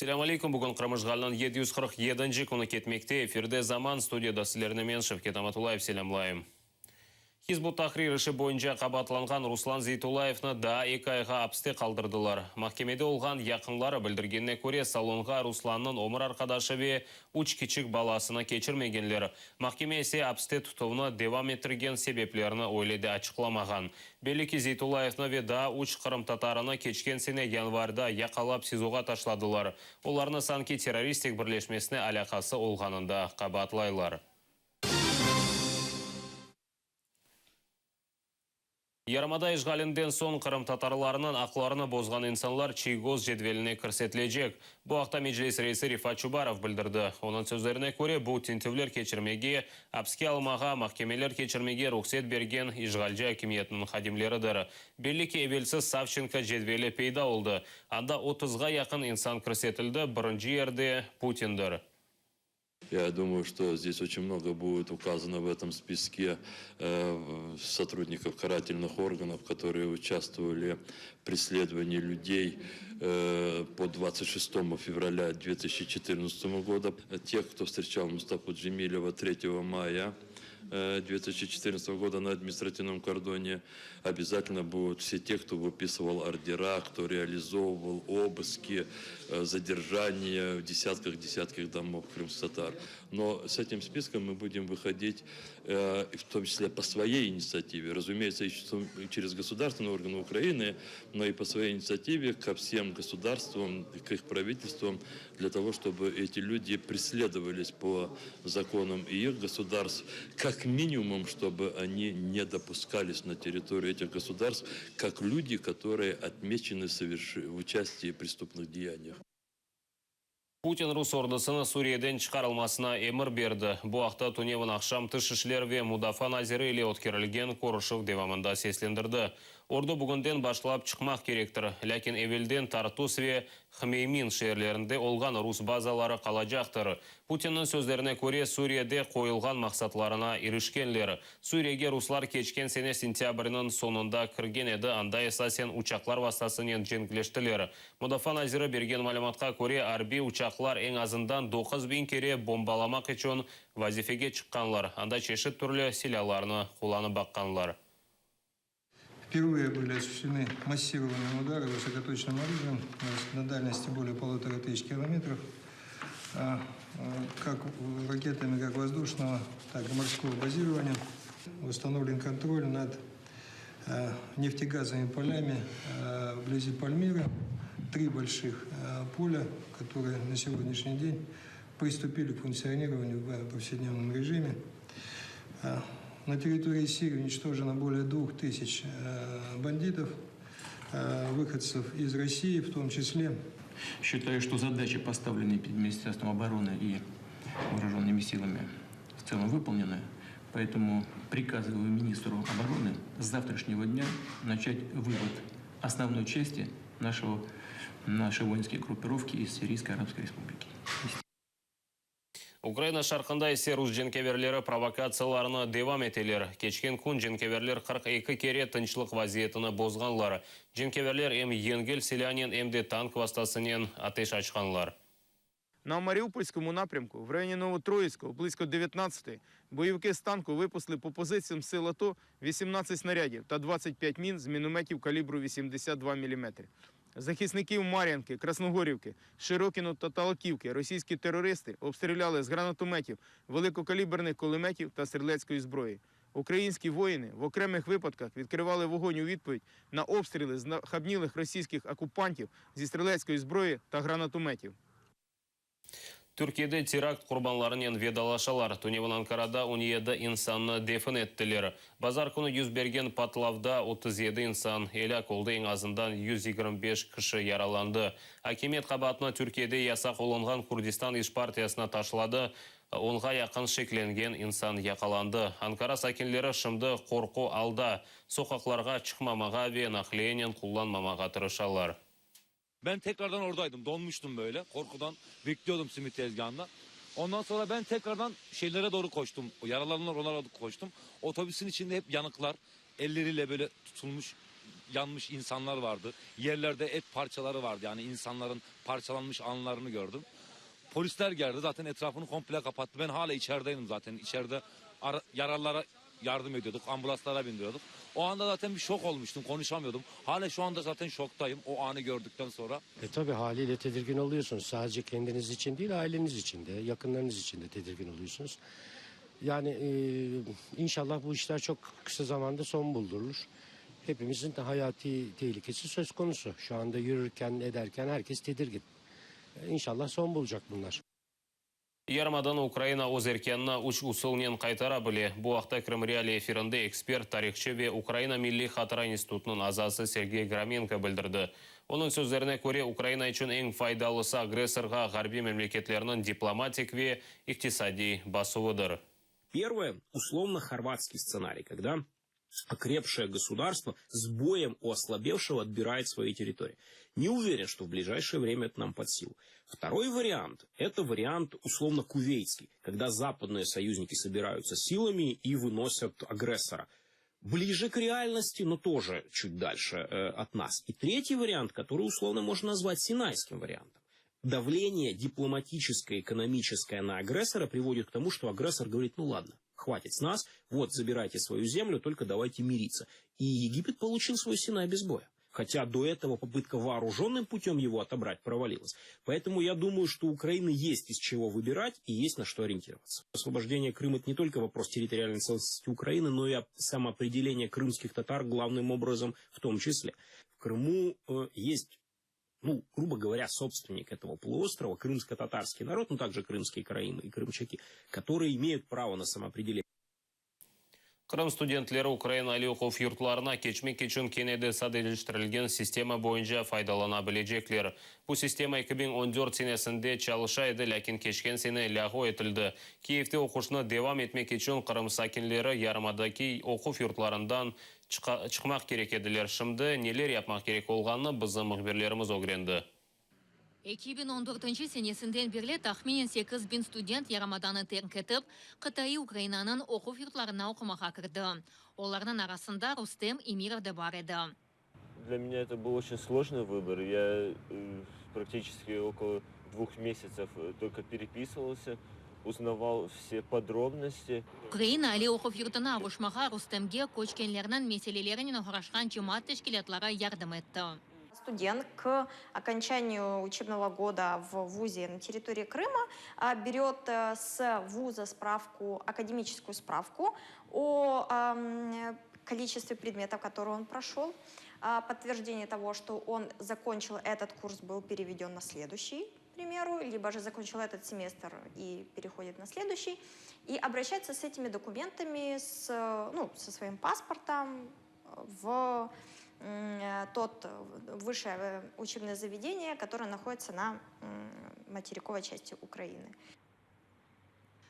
Selâm aleyküm, bugün Qırım işğaliniñ 747-nci künü ketmekte. Efirde Zaman, studiyada sizlerni men, Şevket Amatullayev, selâmlayım. Hizb ut-Tahrir işi boyunca qabaatlanğan Ruslan Zeytullayevni daa eki ayğa apiste qaldırdılar. Mahkemede olğan yaqınları bildirgenine köre, salonğa Ruslannıñ ömür arqadaşı ve üç kiçik balasını keçirmegenler. Mahkeme ise apiste tutuvnı devam ettirgen sebeplerini öyle de açıqlamağan. Belli ki, Zeytullayevni ve daa üç qırımtatarını keçken sene yanvarda yaqalap SİZOğa taşladılar. Olarnı sanki terroristik birleşmesine alâqası olğanında qabaatlaylar. Yarımada işğalinden soñ qırımtatarlarnıñ aqlarını bozğan insanlar Çiygoz cedveline kirsetilecek. Bu aqta Meclis reisi Refat Çubarov bildirdi. Onıñ sözlerine köre, bu tintüvler keçirmege, apiske almağa, mahkemeler keçirmege ruhset bergen işğalci akimiyetniñ hadimleridir. Belli ki, evelsi Savçenko cedveli peyda oldı. Anda otuzğa yaqın insan kirsetildi, birinci yerde Putindir. Ya думаю, что здесь очень много будет указано в этом списке сотрудников карательных органов, которые участвовали в преследовании людей по 26 февраля 2014 года. Тех, кто встречал Мустафу Джемилева 3 мая 2014 года на административном кордоне, обязательно будут все те, кто выписывал ордера, кто реализовывал обыски, задержания в десятках-десятках домов крымских татар. Но с этим списком мы будем выходить, в том числе по своей инициативе, разумеется, через государственные органы Украины, но и по своей инициативе ко всем государствам, к их правительствам, для того, чтобы эти люди преследовались по законам и их государств, как минимум, чтобы они не допускались на территорию этих государств, как люди, которые отмечены в участии в преступных деяниях. Putin rus ordusını Suriyeden çıqarılmasına emir berdi. Bu aqta tünevin aqşam tış işler ve mudafaa naziri ile ötkerilgen körüşüv devamında seslendirdi. Ordu bugünden başlap çıqmaq kerektir. Lâkin evelden Tartus ve Hmeymin şeerlerinde olğan rus bazaları qalacaqtır. Putinniñ sözlerine köre, Suriyede qoyulğan maqsatlarına irişkenler. Suriyege ruslar keçken sene sentâbrniñ soñunda kirgen edi, anda esasen uçaqlar vastasınen cenkleştiler. Mudafaa naziri bergen malümatqa köre, arbiy uçaqlar eñ azından 9000 kere bombalamaq içün vazifege çıqqanlar, anda çeşit türlü silâlarnı qullanıp baqqanlar. Впервые были осуществлены массированные удары высокоточным оружием на дальности более полутора тысяч километров, как ракетами как воздушного, так и морского базирования. Установлен контроль над нефтегазовыми полями вблизи Пальмиры. Три больших поля, которые на сегодняшний день приступили к функционированию в повседневном режиме. На территории Сирии уничтожено более 2000 бандитов, выходцев из России в том числе. Считаю, что задачи, поставленные перед Министерством обороны и вооруженными силами, в целом выполнены. Поэтому приказываю министру обороны с завтрашнего дня начать вывод основной части нашего, нашей воинской группировки из Сирийской Арабской Республики. Ukraina şarqında ise rus cenkâverleri provokatsiyalarını devam eteler. Keçken kün cenkâverler 42 kere tınçlıq vaziyetini bozğanlar. Cenkâverler em yengil silânen, em de tank vastasınen ateş açqanlar. На Маріупольському напрямку в районі Новотроїцького близько 19-ї бойовики з танку випустили по позиціям сил АТО 18 снарядів та 25 мін з мінометів калібру 82 мм. Захисників Мар'янки, Красногорівки, Широкіно та Талаківки російські терористи обстріляли з гранатометів, великокаліберних кулеметів та стрілецької зброї. Українські воїни в окремих випадках відкривали вогонь у відповідь на обстріли знахабнілих російських окупантів зі стрілецької зброї та гранатометів. Türkiyede terakt qurbanlarınen vedalaşalar. Tünevin Ankarada 17 insannı defin ettiler. Bazar künü yüz bergen patlavda 37 insan elâk oldı, eñ azından 125 kişi yaralandı. Akimiyet qabaatını Türkiyede yasaq olunğan Kurdistan iş partiyasına taşladı. Onğa yaqın şeklengen insan yaqalandı. Ankara sakinleri şimdi qorqu alda soqaqlarğa çıqmamağa ve naqliyenen qullanmamağa tırışalar. Ben tekrardan oradaydım. Donmuştum böyle. Korkudan bekliyordum simit tezgahında. Ondan sonra ben tekrardan şeylere doğru koştum. Yaralananlar onlara doğru koştum. Otobüsün içinde hep yanıklar. Elleriyle böyle tutulmuş. Yanmış insanlar vardı. Yerlerde et parçaları vardı. Yani insanların parçalanmış anlarını gördüm. Polisler geldi zaten etrafını komple kapattı. Ben hala içerideydim zaten. İçeride yaralılara yardım ediyorduk. Ambulanslara bindiriyorduk. O anda zaten bir şok olmuştum. Konuşamıyordum. Hala şu anda zaten şoktayım. O anı gördükten sonra. E tabii haliyle tedirgin oluyorsunuz. Sadece kendiniz için değil aileniz için de yakınlarınız için de tedirgin oluyorsunuz. Yani e, inşallah bu işler çok kısa zamanda son buldurulur. Hepimizin de hayati tehlikesi söz konusu. Şu anda yürürken ederken herkes tedirgin. E, İnşallah son bulacak bunlar. Yarımadanı Ukraina öz erkânına üç usulnen qaytara bile. Bu aqta Krım Reali efirinde ekspert, tarihçı ve Ukraina Milliy hatıra institutınıñ azası Sergey Gromenko bildirdi. Onıñ sözlerine köre, Ukraina içün eñ faydalısı agressorğa ğarbiy memleketlerniñ diplomatik ve iqtisadiy basuvıdır. Первое, условно хорватский сценарий, когда окрепшее государство с боем у ослабевшего отбирает свои территории. Не уверен, что в ближайшее время это нам под силу. Второй вариант – это вариант условно кувейтский, когда западные союзники собираются силами и выносят агрессора. Ближе к реальности, но тоже чуть дальше от нас. И третий вариант, который условно можно назвать синайским вариантом. Давление дипломатическое, экономическое на агрессора приводит к тому, что агрессор говорит, ну ладно, хватит с нас, вот забирайте свою землю, только давайте мириться. И Египет получил свой Синай без боя. Хотя до этого попытка вооруженным путем его отобрать провалилась. Поэтому я думаю, что у Украины есть из чего выбирать и есть на что ориентироваться. Освобождение Крыма – это не только вопрос территориальной целостности Украины, но и самоопределение крымских татар главным образом в том числе. В Крыму есть, ну, грубо говоря, собственник этого полуострова, крымско-татарский народ, ну, также крымские караимы и крымчаки, которые имеют право на самоопределение. Qırım studentleri Ukraina aliy oquv yurtlarına keçmek içün kene de sadeleştirilgen sistema boyunca faydalana bilecekler. Bu sistema 2014 senesinde çalışa edi, lâkin keçken sene lâğu etildi. Kiyevde oquşnı devam etmek içün Qırım sakinleri yarımadadaki oquv yurtlarından çıqmaq kerek ediler. Şimdi neler yapmaq kerek olğanını bizim mühbirlerimiz ögrendi. 2014 senesinden berli tahminen 8000 student yarımadanı terk etip, qıtaiy Ukrainanıñ oquv yurtlarına oqumağa kirdi. Olarnıñ arasında Rustem Emirov da bar edi. Для меня это был очень сложный выбор. Я практически около 2 месяцев только переписывался, узнавал все подробности. Ukraina aliy oquv yurtuna avuşmağa Rustemge köçkenlerniñ meselelerinen oğraşqan cemaat teşkilâtları yardım etti. Студент к окончанию учебного года в ВУЗе на территории Крыма берет с вуза справку, академическую справку о количестве предметов, которые он прошел, подтверждение того, что он закончил этот курс, был переведен на следующий, к примеру, либо же закончил этот семестр и переходит на следующий, и обращается с этими документами, ну, со своим паспортом в тот высшее учебное заведение, которое находится на материковой части Украины.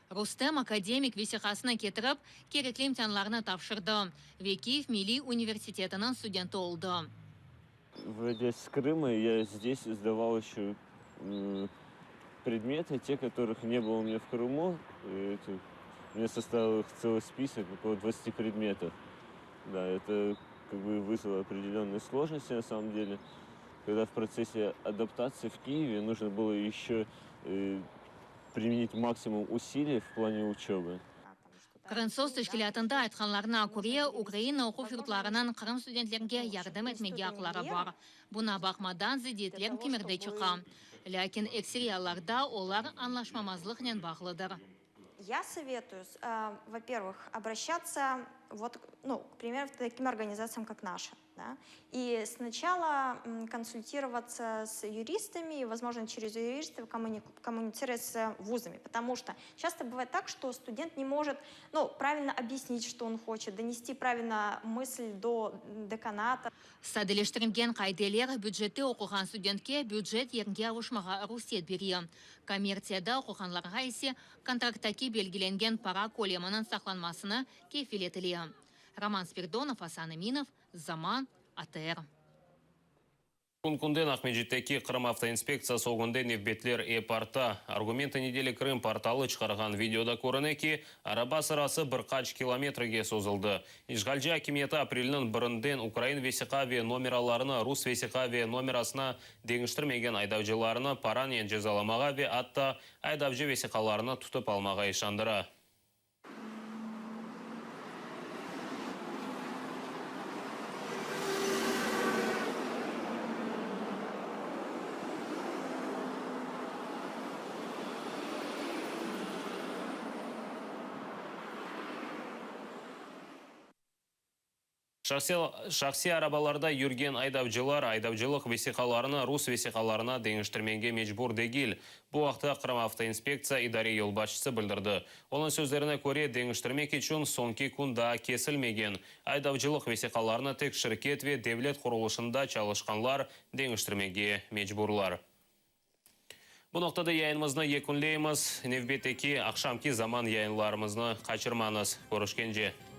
Rustem akademik vesiqasını ketirip, kerekli imtianlarnı tapşırdı ve Kiyev Milliy universitetiniñ studenti oldı. Выйдя с Крыма, я здесь сдавал еще предметы, те, которых не было у меня в Крыму. И это, мне составил их целый список, около 20 предметов. Да, это как бы вызвало определенные сложности на самом деле. Когда в процессе адаптации в Киеве нужно было еще применить максимум усилий в плане учебы. Krımsos teşkilâtında aytqanlarına köre, Ukraina oquv yurtlarınıñ Qırım studentlerge yardım etmege aqları bar. Buña baqmadan zıddiyetler kimerde çıqa. Lâkin ekseriy allarda olar añlaşmamazlıqnen bağlıdır. Я советую, во-первых, обращаться, вот, ну, к примеру, к таким организациям, как наша. Да? И сначала консультироваться с юристами, и, возможно, через юристов коммуницировать с вузами, потому что часто бывает так, что студент не может, ну, правильно объяснить, что он хочет, донести правильно мысль до деканата. Sadeleştirilgen qaideler bücette oquğan studentke bücet yerge avuşmağa ruhset bere. Kommertsiyada oquğanlarğa ise kontrakttaki belgilengen para köleminiñ saqlanmasını kefil etile. Roman Spiridonov, Asan Eminov, Zaman, ATR. Kün-künden Aqmescitteki Qırım avtoinspektsiyası ögünde nevbetler ep arta. Argumentı nedeli Krım portalı çıqarğan videoda körüne ki, araba sırası bir qaç kilometrge sozuldı. İşğalci akimiyeti aprelniñ birinden ukrain vesiqa ve nomeralarını rus vesiqa ve nomerasına deñiştirmegen aydavcılarnı paranen cezalamağa ve atta aydavcı vesiqalarını tutıp almağa işandıra. Şahsiy arabalarda yürgen aydavcılar aydavcılıq vesiqalarını rus vesiqalarına deñiştirmege mecbur degil. Bu aqta Qırımavtoinspektsiya idare yolbaşçısı bildirdi. Onıñ sözlerine köre, deñiştirmek içün soñki kün daa kesilmegen. Aydavcılıq vesiqalarını tek şirket ve devlet qurulışında çalışqanlar deñiştirmege mecburlar. Bu noqtada yayınımıznı yekünleymiz. Nevbetteki aqşamki zaman yayınlarımıznı qaçırmañız. Körüşkence.